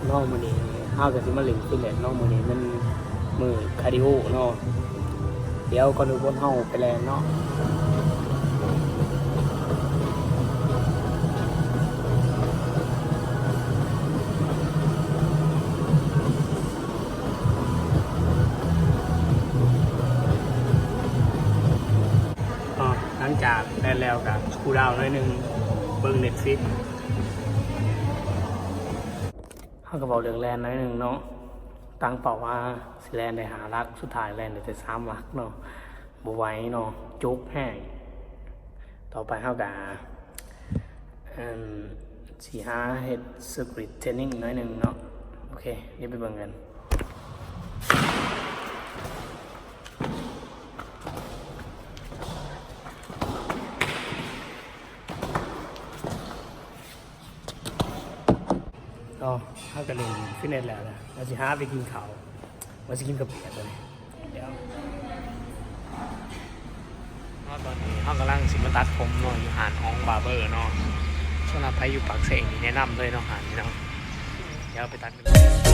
ເນາະ ມື້ນີ້ເຮົາກໍຊິມາຫຼິ້ນຟິດເນັດເນາະ ມື້ນີ້ແມ່ນມື້ຄາດີໂອເນາະ. ດຽວກ່ອນອື່ນເຮົາໄປແລ່ນເນາະ. ເນາະ ຫຼັງຈາກແລ່ນແລ້ວກໍຄູລາວໜ້ອຍໜຶ່ງ ເບິ່ງເນັດຟິກ. ເຮົາກໍເວົ້າເລື່ອງແລ່ນໜ້ອຍໜຶ່ງເນາະ ຕັ້ງເປົ້າວ່າຊິແລ່ນໄດ້ຫ້າຫຼັກ ສຸດທ້າຍແລ່ນໄດ້ແຕ່ສາມຫຼັກເນາະ ບໍ່ໄຫວເນາະ ຈຸກແຮງ. ຕໍ່ໄປເຮົາກໍ ອັນ ຊິຫາເຮັດເຊີກລິດເທຣນນິງໜ້ອຍໜຶ່ງເນາະ. ໂອເຄ ດຽວໄປເບິ່ງກັນ. ເນາະ ເຮົາກໍຫຼິ້ນຟິດເນັດແລ້ວນະ ວ່າຊິຫາໄປກິນເຂົ້າ ວ່າຊິກິນເຂົ້າປຽກຕົວນີ້. ດຽວ ເນາະ ຕອນນີ້ເຮົາກຳລັງຊິມາຕັດຜົມເນາະ ຢູ່ຮ້ານອອງບາເບີເນາະ. ສຳລັບໃຜຢູ່ປາກເຊນີ້ແນະນຳເລີຍເນາະ ຮ້ານນີ້ເນາະ. ດຽວໄປຕັດກັນ.